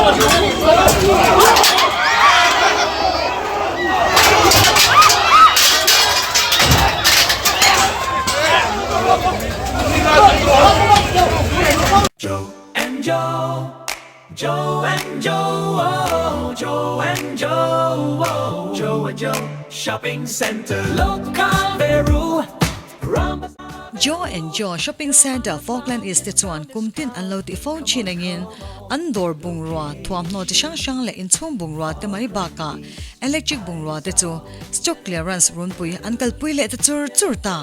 Joe and Joe, Joe and Joe, oh, Joe and Joe, oh, Joe and Joe Shopping Center, Local Veru, Joe and Joe Shopping Centre Falkland East te chuan kum tin an lo tih fo thin angin an dawr bungrua thuamhnaw chi hrang hrang leh inchhung bungrua te mai bakah electric bungrua te chu stock clearance runpui an kalpui leh ta chur chur ta.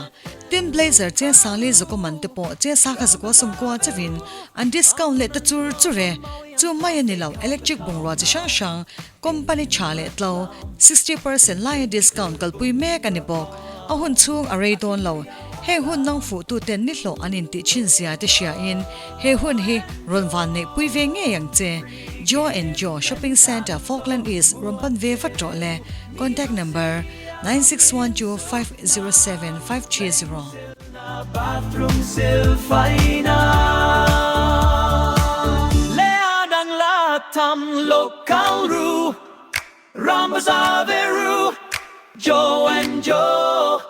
Tin blazer che Sangli zukaw man te pawh che Sakha zukaw sawmkua chauhin an discount leh ta chur chur e. Chu mai a ni lo, electric bungrua chi hrang hrang, company tha leh tlo, 60% laia discount kalpui mek a ni bawk. A hun chhung a rei dawn lo. Heng hun nang fuhtuten ni hlawh an intih thin zia te hriain he hun hi rawn van neihpui ve ngei ang che. Joe and Joe Shopping Centre Falkland East rawn pan ve vat rawh le. Contact number. 9612 507 530. Bathroom silfaina leh dang la tam local ru Ram Bazaar ve ru Joe and Joe.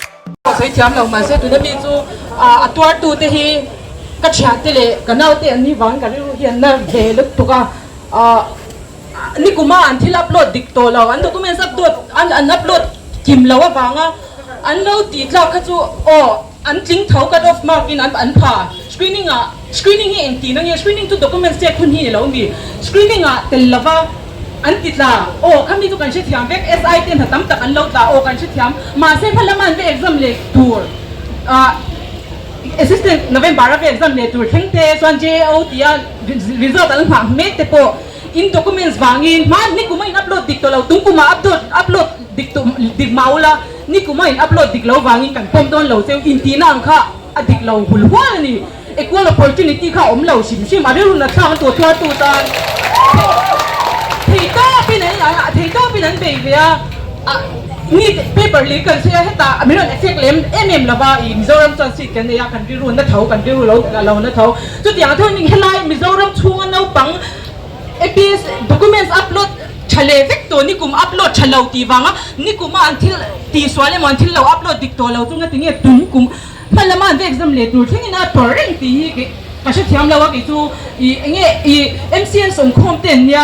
Ka sawi thiam lo mahse tuna mi chu a tuartu te hi ka thiante leh ka naute an nih vangin ka rilru hi an na ve lutuk a. Nikuma an thil upload dik tawh lo, an documents upload an upload kim lo avanga an lo tih tlak kha chu aw an tling tho cut off mark in an an pha. Screening ah screening hi engtin ange screening chu documents check hun hi ni lo mi screening ah tel lova an ti tla aw khami chu kan hrethiam vek SI te hna tam tak an lo tla aw kan hrethiam mahse hmalama an va exam leh tur ah Assistant November a va exam leh tur thleng te chuan JAO tia result an nghah mek te pawh in documents vangin hma nikum a in upload dik tawh lo tum kumah upload upload dik tawh dik mah ula nikum a in upload dik lo vangin kan pawm dawn lo cheu intihna ang kha a dik lo hul hual a ni. Equal opportunity kha a awm lo hrim hrim a rilru na thlak an tuah tuar tu tan theitawpin an theitawpin an bei ve a. Ni paper leh kan sawi a hetah min rawn effect lem em em lova ih Mizoram chuan seat kan nei a kan rilru na tho kan rilru lo lo na tho chutiang theuhin helai Mizoram chhunga naupang APS documents upload tha leh vek tawh nikum upload tha lo tih vanga nikuma an thil tihsual emaw an thil lo upload dik tawh lo chu ngatinge tun kum Hman lama an va exam leh tur thlengin a tawrh reng tih hi kei ka hrethiam lo a, kei chu ih enge ih MCN sawmkhawm te an nia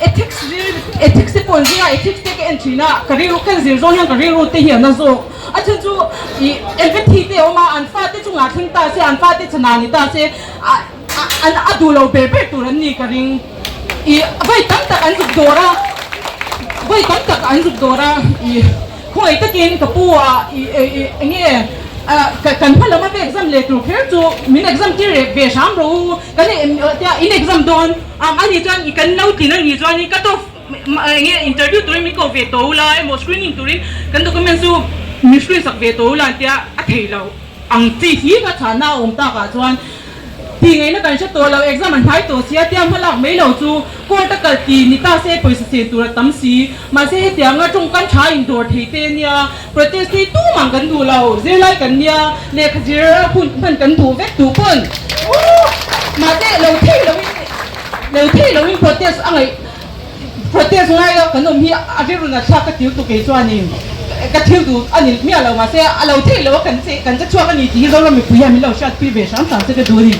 ethics zir ethics te pawh an zir a ethics te ka en thin a ka rilru ka zir zawng hian ka rilru te hi a na zawk a chhan chu ih empathy te a awm a an fate chungah thleng ta se an fate chhana ni ta se ah an a duh lo ber ber tur an ni ka ring ih vawi tam tak an zuk dawr a vawi tam tak an zuk dawr a ih. Khawi takin ka pu ah i enge kan hma lam a va exam leh tur kher chu min exam tir reh ve hram rawh u kan tia in exam dawn a ni chuan i kan lo tlin a ni chuan i cut off enge interview turin min koh ve tawh ula emaw screening turin kan document chu min screen sak ve tawh ula an tia a thei lo ang chi hi ka chhahna a awm takah chuan Tih ngaihna kan hre tawh lo, exam an hnai tawh sia tia hmalak mai lo chu court a kal ti ni ta se pawisa sen tur a tam si. Mahse hetianga tawngkam tha in dawr thei te nia, protest hi tumah kan duh lo, zirlai kan nia, lehkha zir hun hman kan duh vek duh pawn. Mahse lo thei loin lo thei loin protest a ngaih protest ngai a kan awm hi a rilru na thlak ka tiu tuk kei chuanin ka thil duh a ni miah lo mahse a lo theih lo a kan che kan che chhuak a ni tih hi Zoram mipui hian min lo hriatpui ve hram hram che ka duh a ni.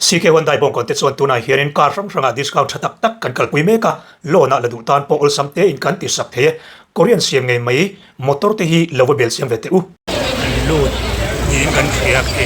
CK Hyundai bawngkawn te chuan tunah hianin car hrang hrangah discount tha tak tak kan kalpui mek a, loan ah la duh tan pawh awlsam te in kan ti sak thei e. Korean siam ngei mai motor te hi lo va bel siam ve teh u. An lut niin kan hria khi.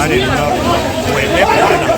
An in nawr buai mek a ni.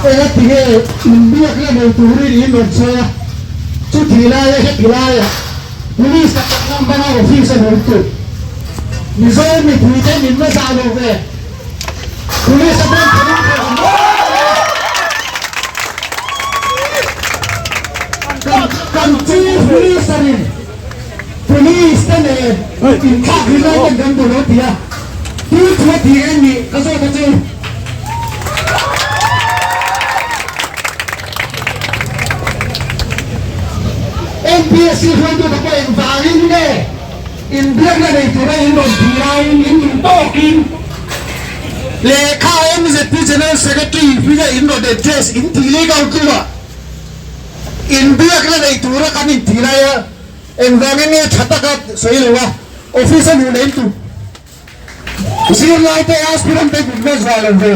Engatinge inbiakna nei turin in rawn sawi a, chuti laia heti laia Police a kal ngam banga office a rawn tuk. Mizo mipuite min la zah lo ve. Police a pawn tharum thawh ang maw Kan Chief Minister in Police te nen inthlak ri lai ten kan duh lo ti a, tu thu a ti em nih ka zawt a chu. MPSC hruaitute pawh engvangin nge inbiakna nei tura in rawn tih laiin in duh tawkin lehkha MZP General Secretary hminga in rawn address in tih leh kau tlua inbiakna nei tura kan intih laia engvangin nge tha taka sawi lo a office a luh leh in tum Zirlaite aspirant te kut ve zual lo ve.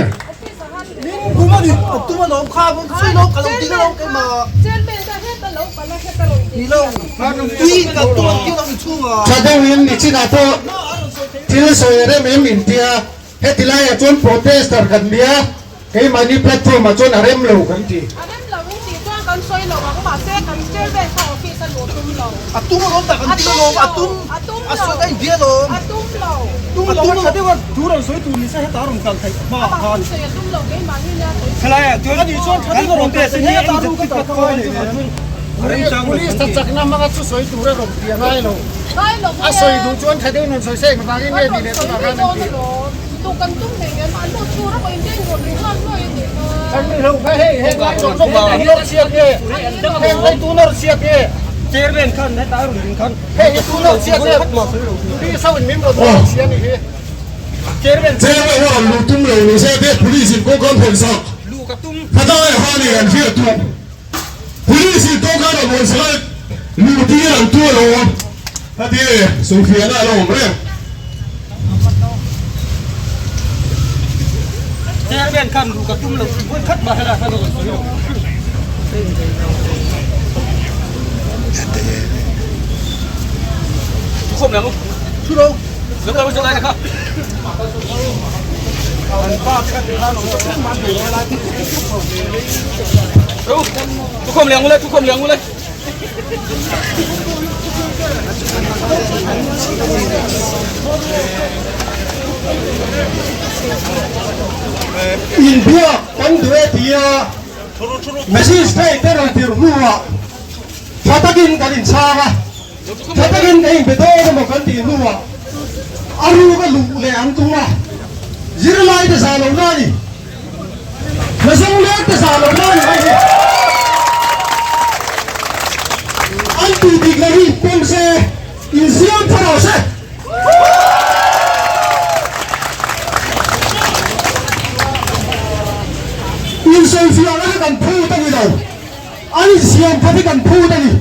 Tha deuhin nichinah pawh thil sawi a rem em intia heti laiah chuan protester kan nia. Keimahni platform ah chuan a rem lo kan ti. A rem lo in tih chuan kan sawi lo ang mahse kan chairman kha office a luh tum lo. A tum alawm tak an ti alawm a tum A tum a lo. sawi a inbia alawm. A tum lo. Tum lo a tha deuh a thu rawn sawi tur ni se heta a rawn kal theih hma Amah khan. thu sawi a tum lo keimahni nia sawi Thalai ah chuan ani chuan tha deuh a rawn kal theih heta a ru ka kal kha ngai leh nen. Police ta chakna hmanga chu sawi tur a rawn ti a ngai lo. Ngai lo A sawi duh chuan tha deuh rawn sawi se engvangin nge ni leh tunah khan an ti. Tu kan tum hlei nen an lut tur a pawh in den rawn ri nghal hluai a nih kha. Kan ri lo kha hei heng lai zawng zawng hi tu nawr chhiat nge heng lai tu nawr chhiat nge Chairman khan heta a rawn ding khan hei hi tu nawr chhiat nge police ho in min rawn nawr chhia ni hi Chairman Chairman ho rawn luh tum lo ni se te police in kawngka an hawn sak luh ka tum Hnatlai ha ni an hriat tum police in kawngka an rawn hawn sak a luh tir an tu alawm heti sawifiahna a la awm reng. Chairman khan luh ka tum lo tih vawi khat mah helai khan a rawn sawi lo. Thukhawm leh ang u. Thu lo. Lo kal zawk lai kha. An pa te khan khan awm tak man nei lai. Thukhawm leh ang u le, thukhawm leh ang u le. Inbiak kan duh e tia magistrate te rawn tirh hnuah tha takin kan inchhang a, tha takin ka inbe dawn emaw kan tih hnuah a ruk a luh leh an tum a, zirlai te zah lohna a ni. Hmazawng leng te zah lo mai mai hi an tih dik lo hi pawm se. Insiam tha rawh se. Insawifiahna hi kan phut a ni lo, an insiam that hi kan phut a ni.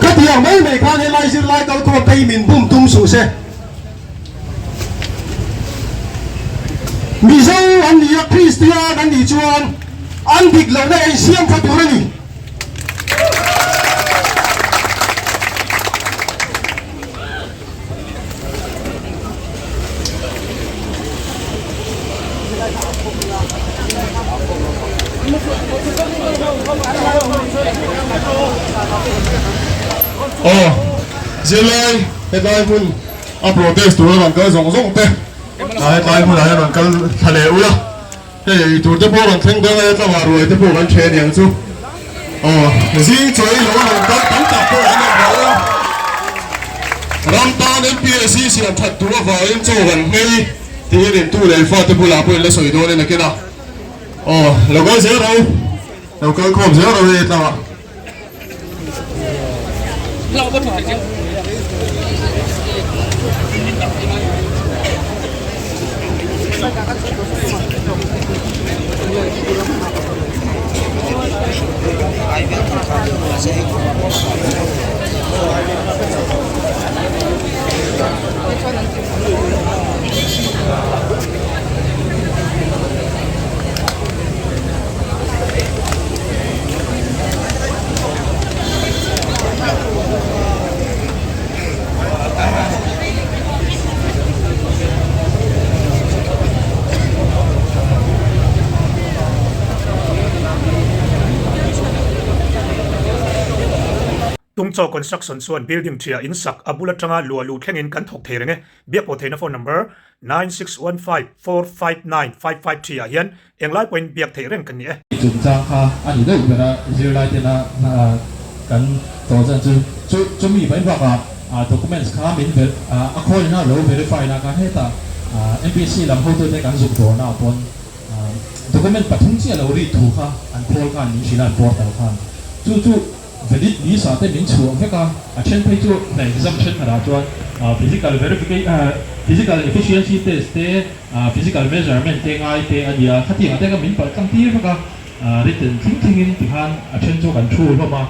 Khatiang mai mai khan helai zirlai kalkhawm te hi min bum tum suh se. Mizo an ni a, Kristian an nih chuan an dik lohna ei siam tha tur a ni. Aw, zirlai hetlai hmun a protest tura rawn kal zawng zawng te a hetlai hmunah hian rawn kal thla leh ula, hei ei tur te pawh rawn thleng dawn a, hetlama ruai te pawh kan ṭhe aniang chu. Aw, zing chawi lo a rawn kal tam tak pawh an awm bawk a, ram tan MPSC siam ṭhat duh avangin chaw kan hmei tiin intu leh fate bulah pawh in la sawi dawn in a ken a. Aw, lo kal zel ro, lo kal khawm zel ro hei hetlama. Tungchaw Construction chuan building ṭhia in sak a bul aṭanga luah luh thlengin kan thawk thei reng e. Biakpawh theihna phone number 9615459553 ah hian Englai pawhin biak theih reng kan ni e. Chungchang kha a ni deuh ber a, zirlai tena kan tawh dân chu chu chumi mai bakah documents kha min ver a khawlina lo verify na kha hetah MPSC lam hotute kan zuk dawrna ah pawn document pathum chiah lo ri thu kha an khawl khan min hrilh a an portal khan chu chu Valid visa te min chhuah vek a, a then phei chu hna exam thenkhatah chuan physical verification, physical efficiency test te, physical measurement te ngai te a nia, khatiangah te kha min palh tlang tir vek a, written thleng thlengin tikhan a then chu kan thu hlawm a,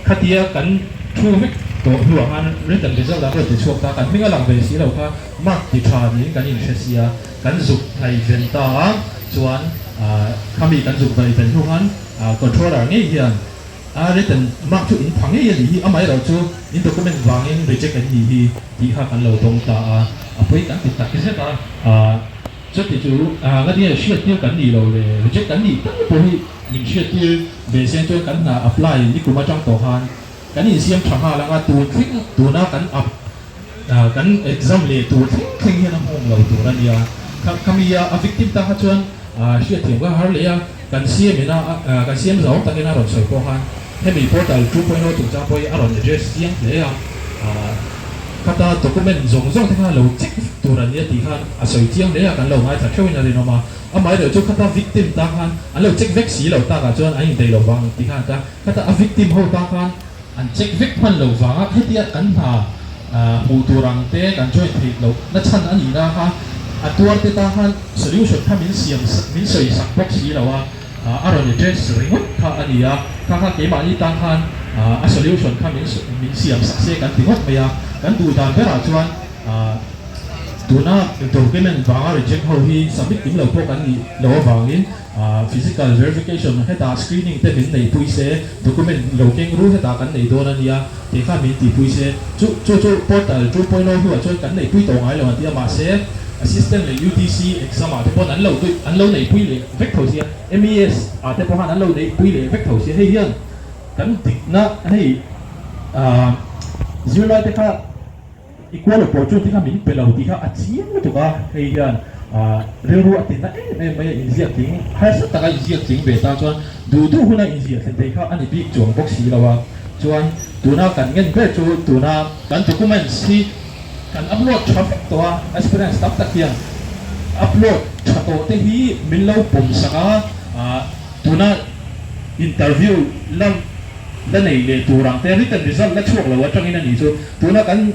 khatia kan thu vek tawh hnuah khan written result ah ka rawn ti chhuak ta, kan hming a lang ve si lo kha mark ti tha niin kan inhre sia, kan zuk ngaihven ta a, chuan khami kan zuk ngaihven hnu khan. Controller ngei hian a written mark chu in pha ngei a nih hi, amaherawh chu in document vangin reject an nih hi tih kha kan lo dawng ta a, a pawi kan ti tak zet a, chuti chu ngatinge hriattir kan nih lo le, reject kan nih tak pawh hi min hriattir ve seng chuan kan hna apply nikum atang tawh khan kan insiam tha nghal anga tun thleng tuna kan up kan exam leh tur thleng thleng hian a nghawng lo tur a nia, khami a victim ta kha chuan hriatthiam kha har leh a. Kan siam ina kan siam zawng takin a rawn sawi pawh khan hemi portal 2.0 chungchang pawh hi a rawn address chiang hle a, khata document zawng zawng te kha lo check vek tur an nia tih khan a sawi chiang hle a, kan lo ngaithla theuhin a rinawm a, amaherawh chu khata victim ta khan an lo check vek si lo takah chuan an indaih lo vang tih khan a khata a victim ho ta khan an check vek hman lo vanga hetia kan hna hmuh tur ang te kan join theih loh na chhan a nih na kha a tuar te ta khan solution kha min siam min sawi sak bawk si lo a, a rawn address ringawt kha a ni a, kha kha keimahni tan khan a solution kha min min siam sak se kan ti ngawt mai a, kan duh dan berah chuan tuna document vanga reject ho hi submit kim lo pawh kan nih loh avangin Physical verification hetah screening te min neihpui se, document lo keng ru hetah kan nei dawn a nia, tih kha min tihpui se. Chu chu chu portal 2.0 hnuah chuan kan neihpui tawh ngai lo an ti a, mahse assistant leh UTC exam ah te pawn an lo an lo neihpui leh vek tho sia, MES ah te pawh khan an lo neihpui leh vek tho sia, hei hian kan dikna hei zirlai te kha Equal opportunity kha min pe lo tih kha a chiang lutuk a, hei hian rilru a tinna em em mai a, inziak tling harsa taka inziak tling ve ta chuan duh duh huna inziah thlen thei kha a ni bik chuang bawk si lo a, chuan tuna kan ngen ber chu tuna kan documents hi kan upload tha vek tawh a, aspirants tam tak hian upload tha tawh te hi min lo pawm sak a. Tuna interview la la nei leh tur ang te written result la chhuak lo atangin a nih chu. Tuna kan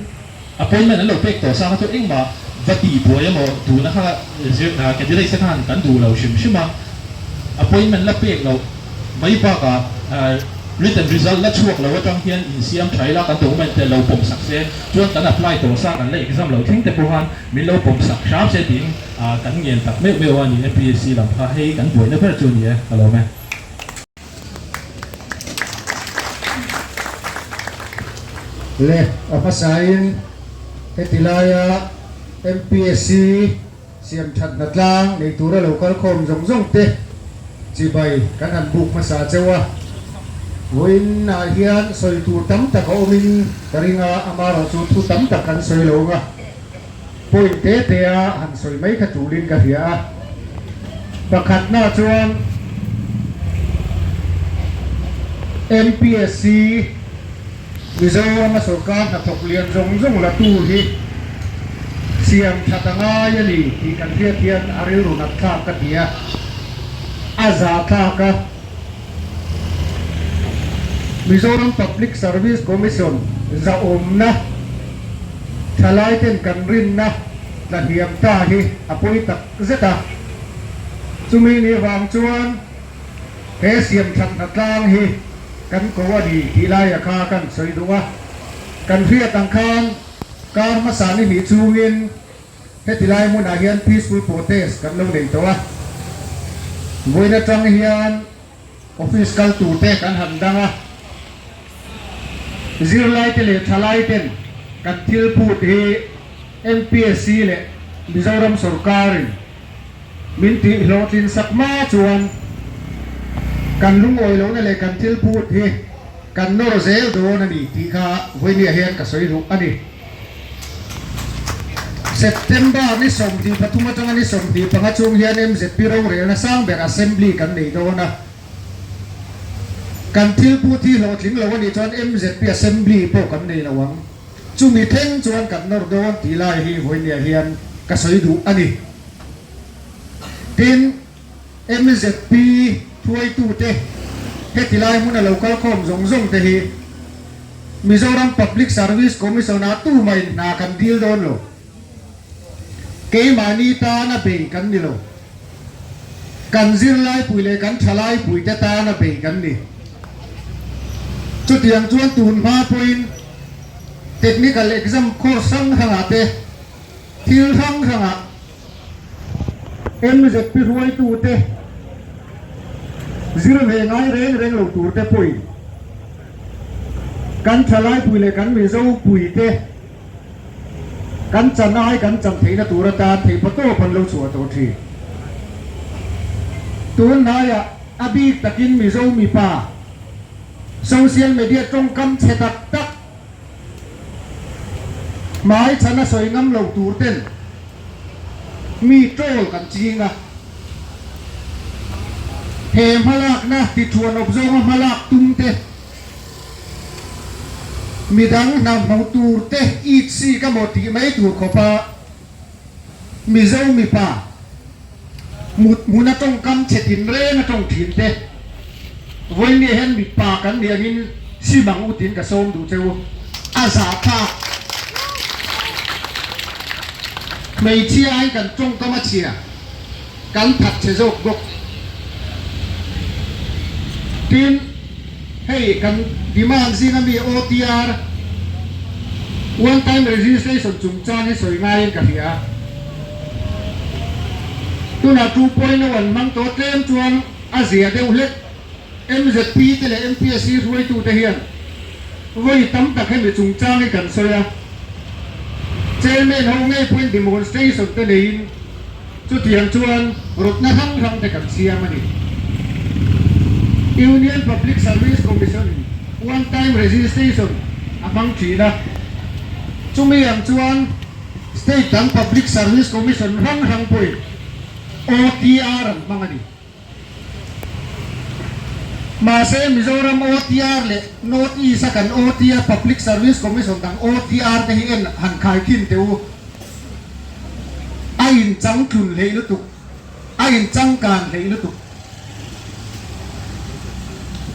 appointment an lo pek tawh sa kha chu engmah va tih buai emaw tuna kha zir candidates te khan kan duh lo hrim hrim a. Appointment la pek loh mai bakah written result la chhuak lo atang hian insiam tha ila kan document te lo pawm sak se chuan kan apply tawh sa kan la exam loh thleng te pawh khan min lo pawm sak hram se tiin kan ngen tak meuh meuh a ni MPSC lam kha hei kan buaina ber chu a ni e ka lawm e. Le a hmasain heti laia MPSC Siam that hna tlang nei tura lo kal khawm zawng zawng te chibai kan han buk hmasa cheu a. Vawiin ah hian sawi tur tam tak a awmin ka ring a, amarawh chu thu tam tak kan sawi lo ang a, point te te a han sawi mai kha tulin ka hria a. Pakhatna chuan MPSC Mizorama sorkar hnathawk lian zawng zawng la tu hi siam that a ngai a ni tih kan hriat hian a rilru nat thlak ka ti a, a za thlak a. Mizoram Public Service Commission zahawmna thalai ten kan rinna tla hniam ta hi a pawi tak zet a, chumi ni vang chuan he siam that hna tlang hi Kan ko a ni tih laia kha kan sawi duh a, kan hriat ang khan kar hmasa ni hnih chungin heti lai hmunah hian peaceful protest kan lo nei tawh a. Vawiin atang hian office kal turte kan han dang a, zirlaite leh thalaiten kan thil phut hi MPSC leh Mizoram sawrkarin Min tih hlawhtlin sak hma chuan kan lungawi lohna leh kan thil phut hi kan nawr zel dawn a ni tih kha vawinia hian ka sawi duh a ni. September ni 23 atanga ni 25 chung hian MZP rorelna sang ber Assembly kan nei dawn a. Kan thil phut hi hlawhtling lo a nih chuan MZP Assembly pawh kan nei lo ang. Chumi thleng chuan kan nawr dawn tih lai hi vawinia hian ka sawi duh a ni. Tin, MZP hruaitute heti lai hmuna lo kal khawm zawng zawng te hi Mizoram Public Service Commission-ah tumahin hna kan dil dawn lo. Keimahni tana bei kan ni lo. Kan zirlaipui leh kan thalaipuite tana bei kan ni. Chutiang chuan tun hma pawhin Technical Exam course hrang hrangah te, Thil hrang hrangah MZP hruaitute zir ve ngai reng reng lo turte pawhin kan thalaipui leh kan Mizopuite kan chan ai kan chan theihna tur atan theihpa tawp an lo chhuah tawh thin. Tunhnaiah a bik takin Mizo mipa social media tawngkam chhe tak tak, Hmai chhan a sawi ngam lo tur ten mi troll kan ching a, he hmalakna tithuan awp zawnga hmalak tum te, midang hna hmu tur te it sik amaw tih mai tur khawpa Mizo mipa mut hmuna tawngkam chhe tinreng a tawng thin te, vawiin hian mipa kan nih angin sim ang u tiin ka sawm duh che u. A zahthlak hmeichhia aiin kan tawngkam a chhia, kan that chhe zawk bawk. Tin, hei kan demand zinga mi OTR, One Time Registration chungchang hi sawi ngaiin ka hria. Tunah 2.0 an hmang tawh tlem chuan a zia deuh hlek. MZP te leh MPSC hruaitute hian vawi tam tak hemi chungchang hi kan sawi a. Chairman ho ngei pawhin demonstration te neiin chutiang chuan rawtna hrang hrang te kan siam a ni. Union Public Service Commission in one time registration a hmang thin a, chumi ang chuan State dang Public Service Commission hrang hrang pawhin OTR an hmang a ni. Mahse, Mizoram OTR leh North East a kan OTR Public Service Commission dang OTR te hi en han khaikhin teh u. A inchangtlun hleih lutuk, a inchangkan hleih lutuk.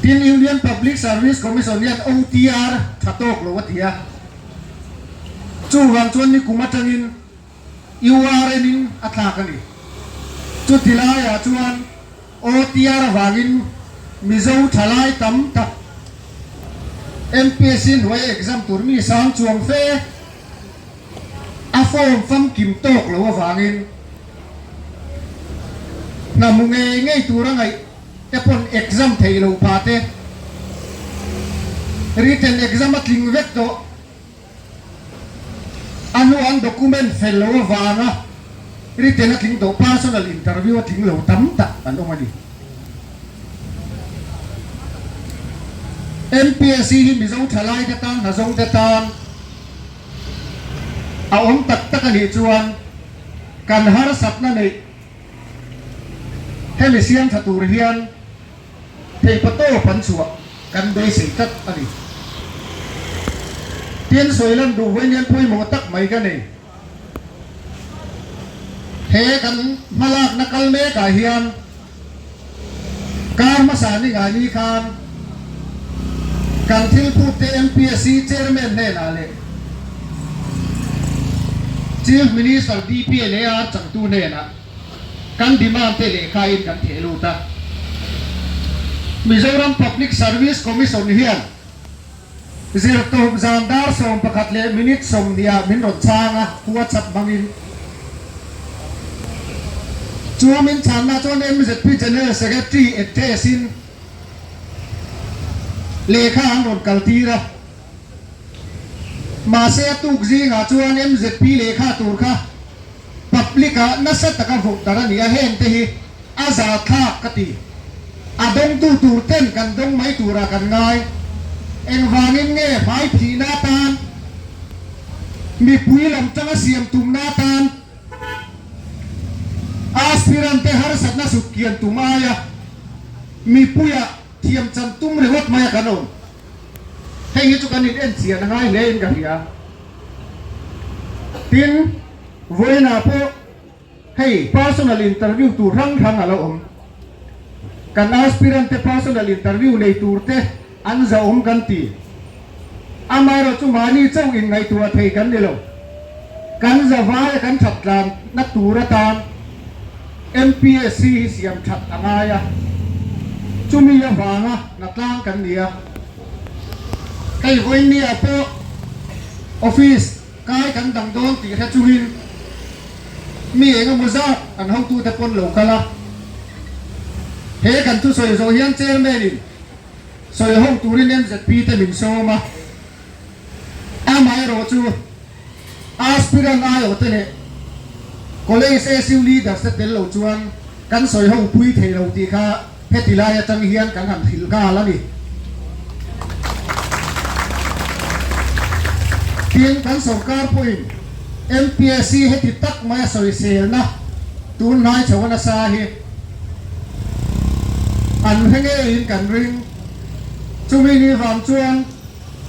Tin, Union Public Service Commission hian OTR tha tawk lo a ti a. Chuvang chuan nikum atangin URN in a thlak a ni. Chuti laiah chuan OTR avangin Mizo thalai tam tak MPSC hnuai exam tur mi sang chuang fe a form famkim tawk lo avangin hna hmu ngei ngei tura ngaih te pawn exam theih loh pah te written exam a tling vek tawh. A hnu an document fel lo avanga written a tling tawh personal interview a tling lo tam tak an awm a ni. MPSC hi Mizo thalai te tan hnazawng te tan a awm tak tak a nih chuan kan harsatna neih hemi siam tha tur hian Theipa tawp an chhuah kan beisei tlat a ni. Tin, sawi lan duh vawi nian pawimawh tak mai ka nei. He kan hmalakna kal mekah hian kar hmasa ni ngai ni khan kan thil phut te MPSC Chairman hnenah leh Chief Minister DPLAR changtu hnenah Kan demand te lehkha in kan theh lut a. Mizoram Public Service Commission hian zirtawp zan dar 11 leh minute 20 ah min rawn chhang a, WhatsApp hmangin. Chu min chhanna chuan mzp General Secretary address in lehkha an rawn kaltir a. Mahse a tuk zingah chuan mzp lehkha tur kha Public ah nasa taka vote dar a ni a, heng te hi a za thlak ka ti. A dawngtu tur ten kan dawng mai turah kan ngai. Engvangin nge hmai phihna atan, mipui lam tanga siam tumna atan aspirant te harsatna sut kian tum aia mipuia thiam chan tum ringawt mai a kan awm. Hei hi chu kan in en chian a ngai hle in ka hria. Tin, vawiinah pawh hei personal interview tur hrang hrang a lo awm. Kan aspirant te personal interview nei tur te an zahawm kan ti. Amaherawh chu mahni chauh in ngaihtuah thei kan ni lo. Kan zavai a kan that tlan na tur atan MPSC hi siam that a ngai a, chumi avanga hna tlang kan ni a. Hei vawinia pawh office kai kan dang dawn tih hre chungin mi eng emaw zat an hotute pawn lo kal a. He kan thusawi zawh hian chairman in sawi ho turin MZP te min sawm a. Amaherawh chu aspirant aiawhte leh College SU leaders te tel lo chuan kan sawi ho pui thei lo tih kha heti lai atang hian kan han hrilh nghal a ni. Tin, kan sorkar pawhin MPSC heti tak maia sawiselna tun hnai chho a nasa hi an hre ngeiin kan ring. Chumi ni vang chuan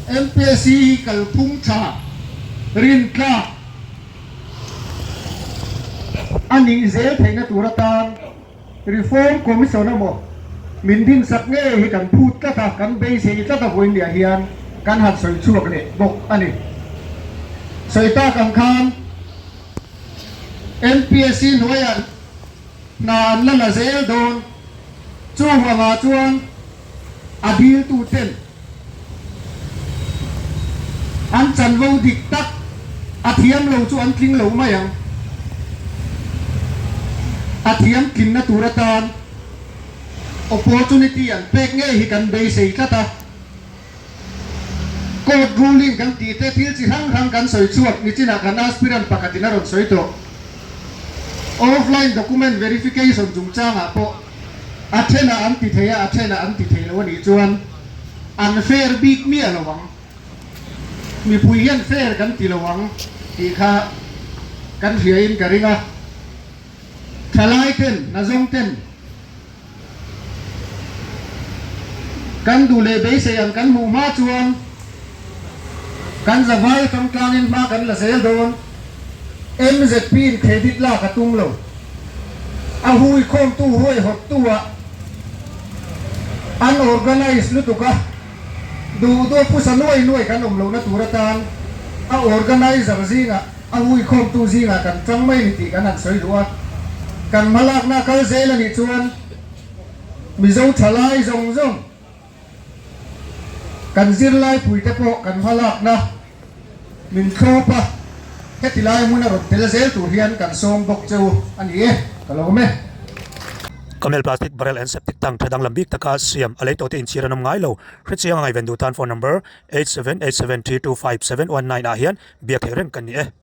MPSC hi kalphung tha rintlak a nih zel theihna tur atan Reform Commission emaw min dinsak ngei hi kan phut tlat a, kan beisei tlat a vawiinliah hian kan han sawi chhuak leh bawk a ni. Sawi tak ang khan MPSC hnuaiah hna an la la zel dawn, chuvangah chuan a diltu ten an chanvo dik tak a thiam lo chu an tling lo mai ang. A thiam tlinna tur atan opportunity an pek ngei hi kan beisei tlat a. Court ruling kan tih te thil chi hrang hrang kan sawi chhuak nichinah kan aspirant pakhatin a rawn sawi tawh. Offline document verification chungchangah pawh a thenah an ti thei a, a thenah an ti thei lo a nih chuan an fair bik miah lo ang. Mipui hian fair kan ti lo ang tih kha kan hriain ka ring a. Thalai ten, nazawng ten kan duh leh beisei ang kan hmuh hma chuan kan zavai atang tlangin hma kan la zel dawn. MZP in credit lak a tum lo. A hui khawmtu huaihawttu ah. Unorganized lutuk a, duh duh phusa nuai nuai kan awm lohna tur atan a organizer zingah, a huikhawmtu zingah kan tang mai ni tih kan han sawi duh a. Kan hmalakna kal zel a nih chuan Mizo thalai zawng zawng, kan zirlaipuite pawh kan hmalakna min thlawp a, heti lai hmun a rawn tel zel tur hian kan sawm bawk che u a ni e, ka lawm e. Camel plastic barrel and septic tank tha danglam bik taka siam a lei tawhte inchhir an awm ngai lo. Hrechiang a ngaihven duh tan phone number 8787325719 ah hian biak theih reng kan ni e.